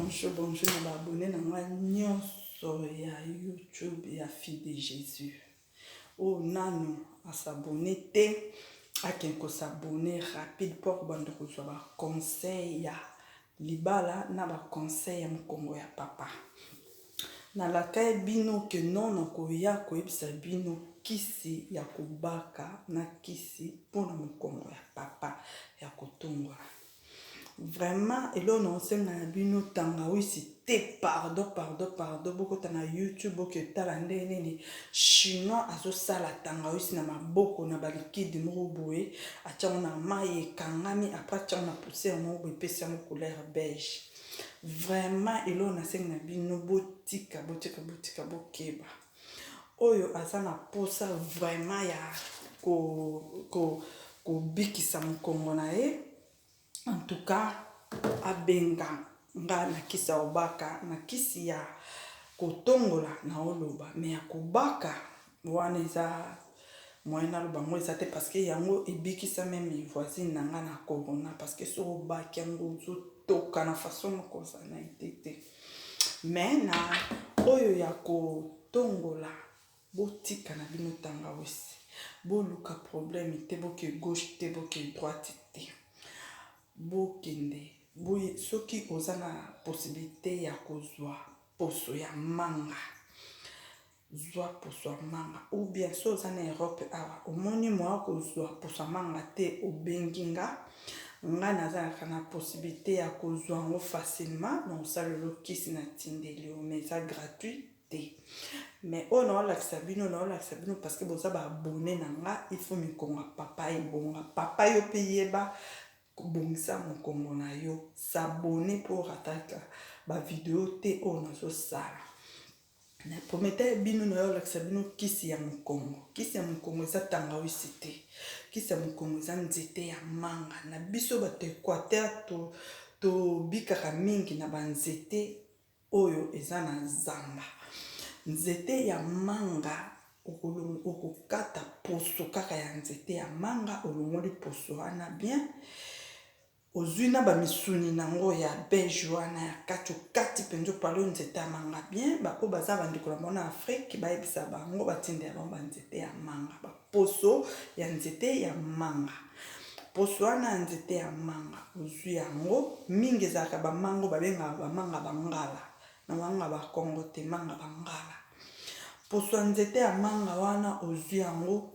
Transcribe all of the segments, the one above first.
bonjour, bonjour na ba abonnes na nga nyonso ya YouTube ya Fille de Jésus. Oyo nanu a s'abonner te, akende ko s'abonner rapide mpo akobanda kozwa ba conseils ya libala na ba conseils ya mokongo ya papa. Nalakaki bino que non nakoya koyebisa bino kisi ya kobaka na kisi mpo na mokongo ya papa ya kotongola. Vraiment eloko nakosenga na bino tangawisi te pardon pardon pardon bokota na YouTube boketala ndenge nini chinois azosala tangawisi na maboko na ba liquide moko boye atia yango na mayi ekangami après atia yango na poussière moko boye epesi yango couleur beige. Vraiment eloko nasengi na bino botika botika botika bokeba. Oyo aza na posa vraiment ya kobikisa mokongo na ye en tout cas abenga nga na kisi ya kobaka na kisi ya kotongola naoloba mais ya kobaka wana eza moyen naloba yango eza te parce que yango ebikisa meme voisine na nga na corona parce que soki obaki yango ozotoka na façon moko oza na ete te. Mais na oyo ya kotongola botika na bino tangawisi boluka problème te boke gauche te boke droite te bokende boye soki oza na possibilité ya kozwa poso ya manga Zwa poso ya manga ou bien soki oza na Europe awa omoni moyen kozwa poso ya manga te obengi nga, nga nazalaka na possibilite ya kozwa yango facilement na kosalela yo kisi na tindeli yo mais eza gratuit te. Mais oyo naolakisa bino naolakisa bino parce que boza ba abonne na nga il faut mikongo ya papa ebonga papa yo pe yeba bongisa mokongo na yo s'abonner po orataka ba video te oyo nazosala. Na prometa bino na olakisa bino kisi ya mokongo. Kisi ya mokongo eza tangawisi te. Kisi ya mokongo eza nzete ya manga. Na biso bato ya Equateur to tobikaka mingi na ba nzete oyo eza na zamba. Nzete ya manga okokata poso kaka ya nzete ya manga olongoli poso wana bien. Ozui na ba misuni nango ya beige wana ya kati okati penza opaloli nzete ya manga bien ba oyo baza ba ndeko na bango na Afrique bayebisa bango batindela bango ba nzete ya manga ba poso ya nzete ya manga poso wana ya nzete ya manga ozui yango mingi ezalaka ba manga oyo babengaka ba manga bangala na manga ba kongo te manga bangala poso ya nzete ya manga wana ozui yango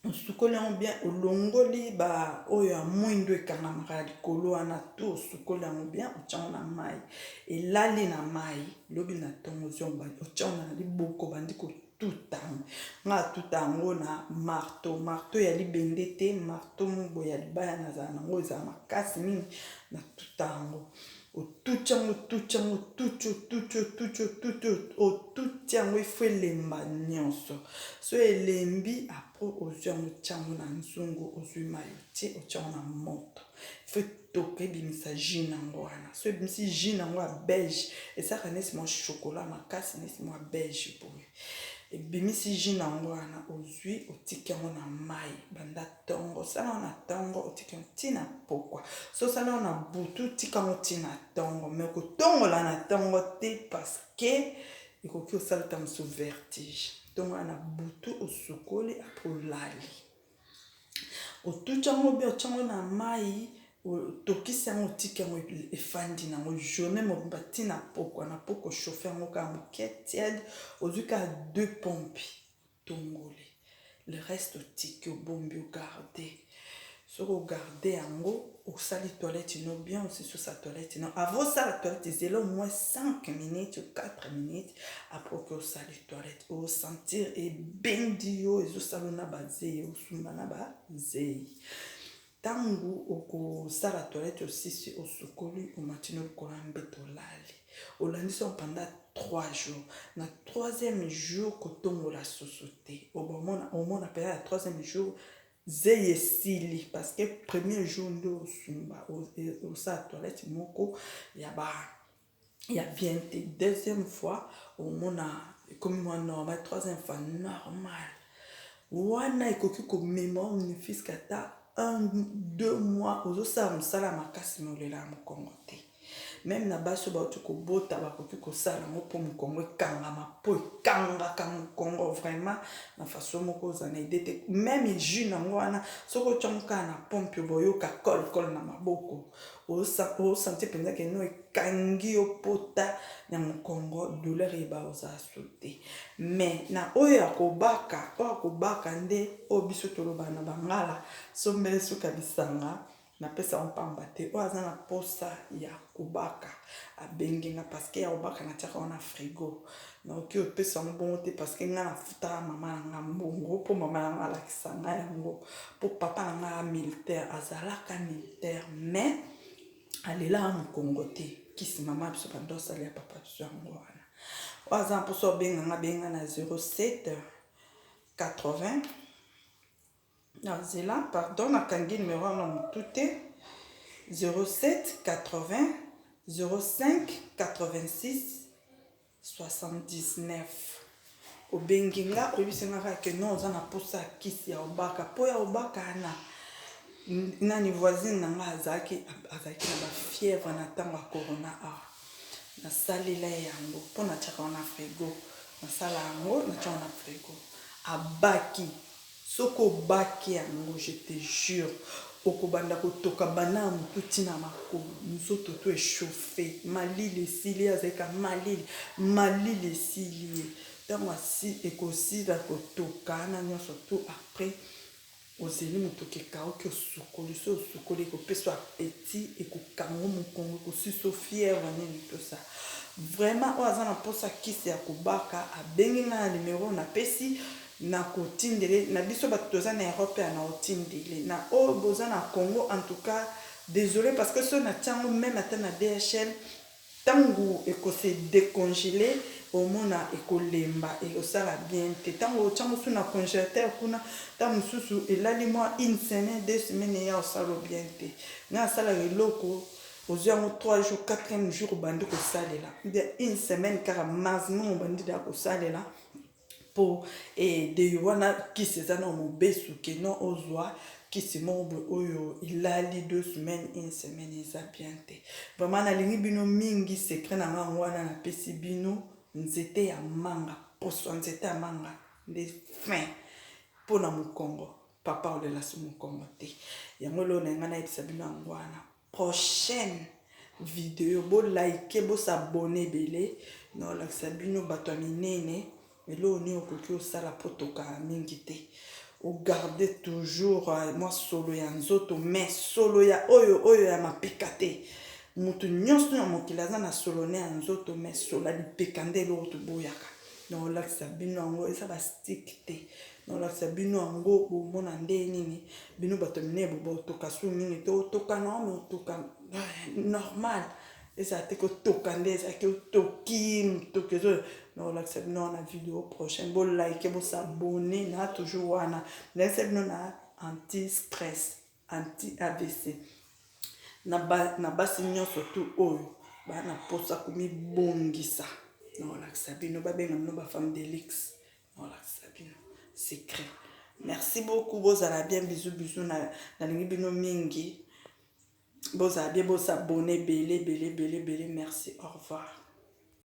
Osukoli yango bien, olongoli ba oyo ya mwindu ekangamaka ya likolo wana tout osukoli yango bien, otie yango na mayi. Elali na mayi, lobi na tongo ozwi yango otie yango na liboko obandi kotuta yango. Nga natuta yango na marteau, marteau ya libende te, marteau moko boye ya libaya nazala na yango ezala makasi mingi, natuta yango. Otuti yango otuti yango otuti otuti otuti otuti otuti yango il faut elemba nionso soki elembi après ozwi yango otie yango na nzungu ozwi mayi otie otie yango na moto il faut etoka ebimisa jus na yango wana soki ebimisi jus na yango ya beige esalaka neti mwa chocolat makasi neti mwa beige boye ebimisi jus na yango wana ozwi otiki yango na mayi banda tongo osala yango na tongo otika yango ti na pokwa so osala yango na butu tika yango ti na tongo mais kotongola na tongo te parce que ekoki osala ta mosusu vertige tongola na butu osukoli apres olali otuti yango bien otia yango na mai otokisi yango otiki yango efandi na yango journée mobimba ti na pokwa na pokwa ochauffe yango kaka moke tiède ozwi kaka deux pompe Tongoli le reste otiki obombi o garde soki o garde yango osali toilette no bien osisi osala toilette no avant osala toilette zela au moins 5 minutes ou 4 minutes après oke osali toilette osentir ebendi yo ezosala na bazeyi osumba na bazeyi Tangu okosala toilette osisi osukoli omati no likolo ya mbeto olali olandisi yango pendant 3 jours na troisième jour kotongola susu te omona omona penza na troisième jour zeyi esili parce que premier jour nde osumba osala toilette moko ya ba ya bien te deuxième fois omona ekomi mwa normal troisième fois normal wana ekoki komema yo ne fût-ce que ata un deux mois ozosala mosala makasi me olelaka mokongo te. Meme na basi oyo bauti kobota bakoki kosala yango mpo mokongo ekangama, mpo ekangaka mokongo vraiment na façon moko oza na idée te. Meme jus nango wana, soki otya yango kaka na pompe, boyoka kole kole na maboko, osentir mpenza que no ekangi yo pota na mokongo, douleur eyeba ozala so te. Mais na oyo ya kobaka, oyo ya kobaka nde oyo biso toloba na bangala sombele suka bisanga. Napesa yango pamba te. Oyo aza na posa ya kobaka abengi nga, parce que ya kobaka natiaka yango na frigo. Nakoki opesa yango bongo te, parce que nga nafutaka mama na nga mbongo mpo mama na nga alakisa nga yango, mpo papa na nga militaire, azalaka militaire, mais alelaka mokongo te. Kisi mama biso bando asala ya papa biso yango wana. Oyo aza na mposa obenga nga, abenga na 07 80 na nzela, pardon, nakangi numero wana motu te, 07 80 05 86 79. Obengi nga, oyebisi nga kaka que non, oza na mposa ya kisi ya obaka. Mpo ya obaka na nani, voisine na nga azalaki na bafièvre na ntango ya corona awa. Nasalela ye yango mpo natiaka yango na frigo. Nasala yango, natiaka na frigo, abaki. Soki obaki yango, je te jure, okobanda kotoka banda ya motu ntina makolo, nzoto to echauffe, malili esili ye. Azalika malili, malili esili ye. Ntango ekosila kotoka na nyonso tu, après ozeli motoki ekauki, osukoli. So osukoli, ekopesa appétit, ekokanga mokongo, ekosisa fièvre nini tosa. Vraiment, oyo aza na mposa kisi ya kobaka abengi nga na numero napesi, na kotindele na biso. Bato toza na Europe ya na otindele na oyo boza na Congo, en tout cas désolé, parce que so natia yango même ata na DHL, ntango ekose décongeler, omona ekolemba, ekosala bien te. Ntango otia mosusu na congélateur kuna, ntango mosusu elali mwa une semaine, 2 semaines, eya osala bien te. Ngai asalaka eloko, ozwi yango 3 jours, 4e jour obandi kosalela, bien une semaine kaka maximum obandi da kosalela, mpo de wana kisi eza na mobesu que no ozwa kisi moko boye oyo elali 2 semaines, une semaine, eza bien te. Vraiment nalingi bino mingi. Secret na ngango wana napesi bino, nzete ya manga, poso ya nzete ya manga nde fin mpona mokongo. Papa olela so mokongo te. Yango eloko na ngai nayebisa bino yango wana. Prochaine video, bolike, bos'abonner ebele. Naolakisa bino bato ya minene eloko nini okoki osala mpo tokaka mingi te, ogarde toujours mwa solo ya nzoto, mais solo ya oyo oyo ya mapeka te. Moto nyonso ya mokili aza na solo ne ya nzoto, mais solo ya lipeka nde eloko toboyaka. Naolakisa bino yango, eza bastique te. Naolakisa bino yango, bomona nde nini. Bino bato minene boba otoka su mingi te, otoka na me otoka normal, ezala te kotoka nde ezalaki otoki motoki ezo. Naolakisa bino wana video prochaine. Bolike, bos'abonner na toujours wana. Nayebisa bino na anti stress, anti AVC na basi nyonso tu oyo baa na mposa komibongisa. Naolakisa bino, babenga bino bafemme de luxe. Naolakisa bino secret. Merci beaucoup, bozala bien. Bisous, bisous, nalingi bino mingi. Bozala bien, bos'abonner ebele ebele ebele ebele. Merci, au revoir.